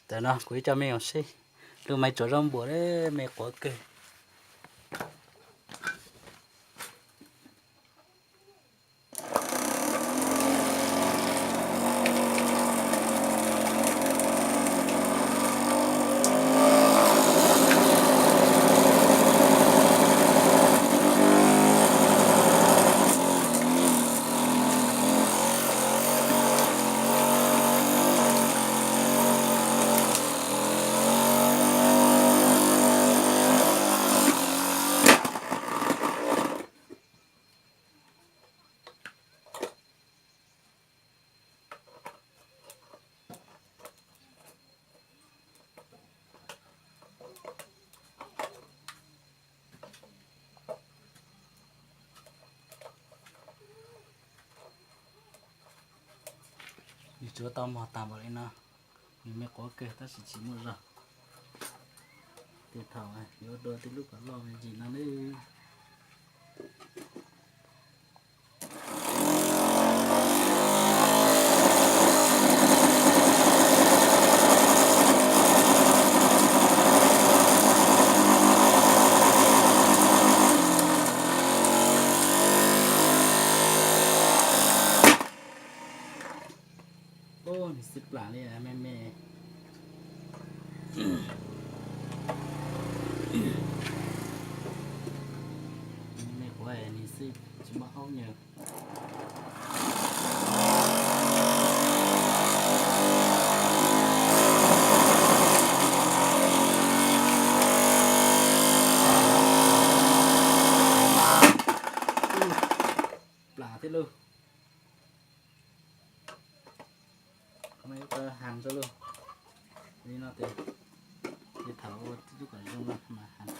Tam no kuv ib co me nyuam sib lub maiv tsuav zaub npua, me quav kawg. Nws tsuav tau mog tas npaum li no. Nws me quav kawg tab sis tsis muaj zog. Tej thaum yuav dua tej lub kom loj me ntsis no nawb. Ub, nws xwb plam li me me. Me quav nws xwb tsis muaj aub nyaw. Plam thiab lauj. Qhov no yuav tau has rau lauj. Li no ces, ces thaum ua tib lub kom zoo no mas has.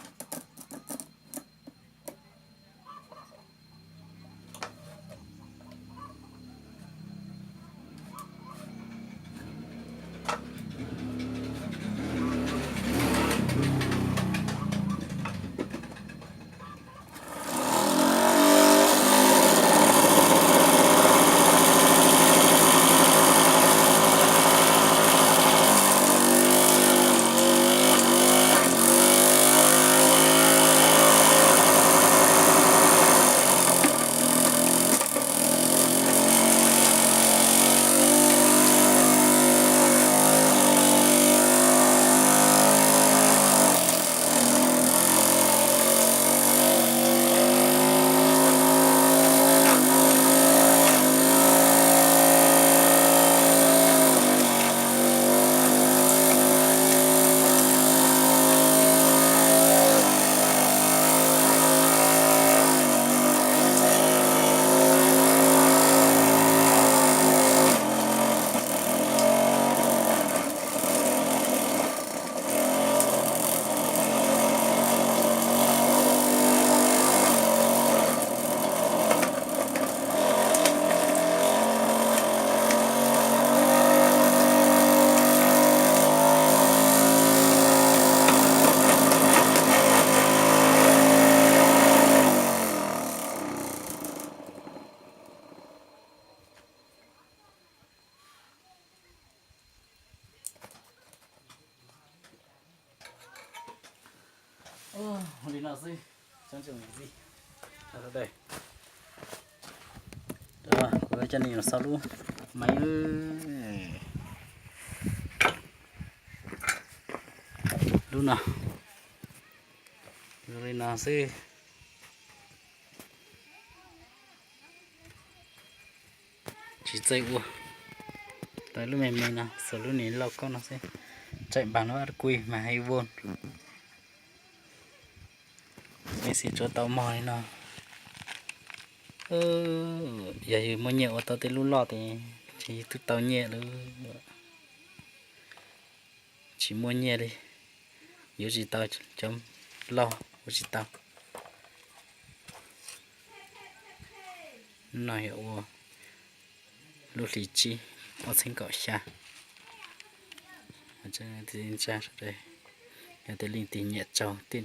Ua li no xwb, tsoom niam txiv sawv daws, kuv coj nej mus saib lub maiv lub no, zoo li no xwb. Tsis txawj ua, tau lub me me no, xuas lub niag lauj kaub no xwb. Tsaim npas no kuj mas hais voos. Mej xwb tsuav tau mog li no. Yog yus muaj nyiaj ua tau tej lub loj ces tsis twb tau nyiaj lawm. Tsis muaj nyiaj li, yuav tsis tau cov loj, ua tsis tau. No yog ua lub hlis tsib ob txhiab kaum xya. Yog tias leej twg nyiam tsaug tej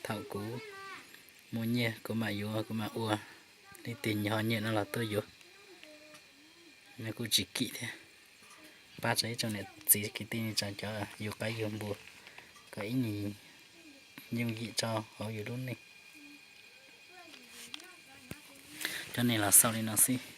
thaum kuv muaj nyiaj kuv mam yuav kuv mam ua, leej twg nyiam ho nyiam no los tuaj yuav. Nws kuj tsis kim thiab. Pab tsa ib tsoom niam txiv kwv tij neej tsa cov yug qaib yug npua kom ib nyuag yooj yim rau hauv yus lub neej. Cov neeg los xaus li no xwb.